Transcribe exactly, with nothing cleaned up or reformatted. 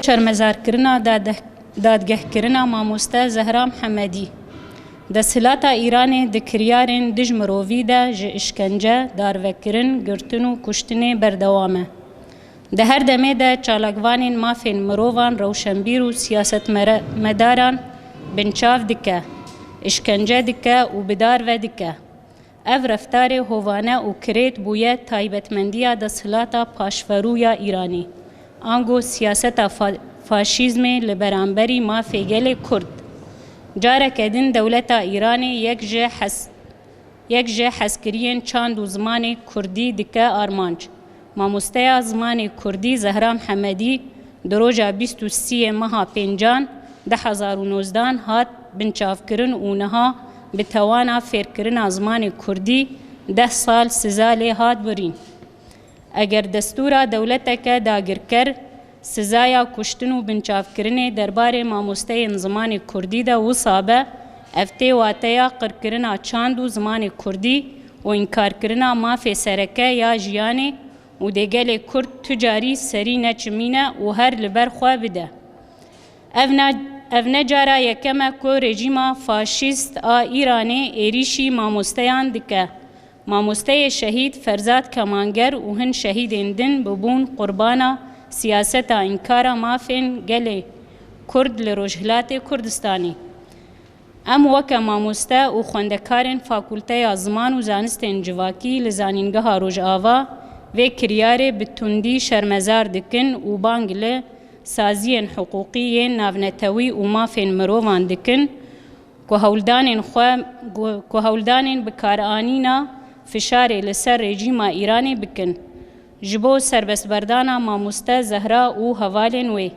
Şermezarkirina dadeh-, dadgehkirina mamoste Zehra Mihemedî. Desthilata Îranê di kiryarên dij mirovî de ji îşkence, darvekirin, girtin û kuştinê berdewam e. Di her demê de çalakvanên mafên mirovan, rewşenbîr û siyasetmedaran binçav dike, îşkence dike û bi darve dike. Ev reftarê hovane û kirêt bûye taybetmendiya desthilata paşverû ya Îranî, ango siyaseta fa-, faşîzmê li beramberî mafê gelê Kurd. Careke din dewleta Îranê yek ji hes-, yek ji hezkiriyên çand û zimanê Kurdî dike armanc. Mamosteya zimanê Kurdî Zehra Mihemedî di roja bîst û sê meha pêncan du hezar û nozdan hat binçavkirin û niha bi tewana fêrkirina zimanê Kurdî deh sal siza lê hat birîn. Eger destûra dewleteke dagirker sizaya kuştin û binçavkirinê derbarê mamosteyên zimanê Kurdî de wisa be, ev tê wateya qirkirina çand û zimanê Kurdî û înkarkirina mafê sereke ya jiyanê û dê gelê Kurd tu carî serî neçimîne û her li ber xwe bide. Ev ne, ev ne cara yekem e ku rejîma faşîst a Îranê êrîşî mamosteyan dike. Mamosteyê şehîd Ferzad Kemanger û hin şehîdên din bibûn qurbana siyaseta înkara mafên gelê Kurd li Rojhilatê Kurdistanê. Em weke mamoste û xwendekarên Fakulteya Ziman û Zanistên Civakî li Zanîngeha Rojava vê kiryarê bi tundî şermezar dikin û bang li saziyên hiqûqî yên navnetewî û mafên mirovan dikin ku hewldanên xwe, ku hewldanên bikaranîna fişarê li ser rejîma Îranê bikin. Ji bo serbestberdana mamoste Zehra û hevalên wê.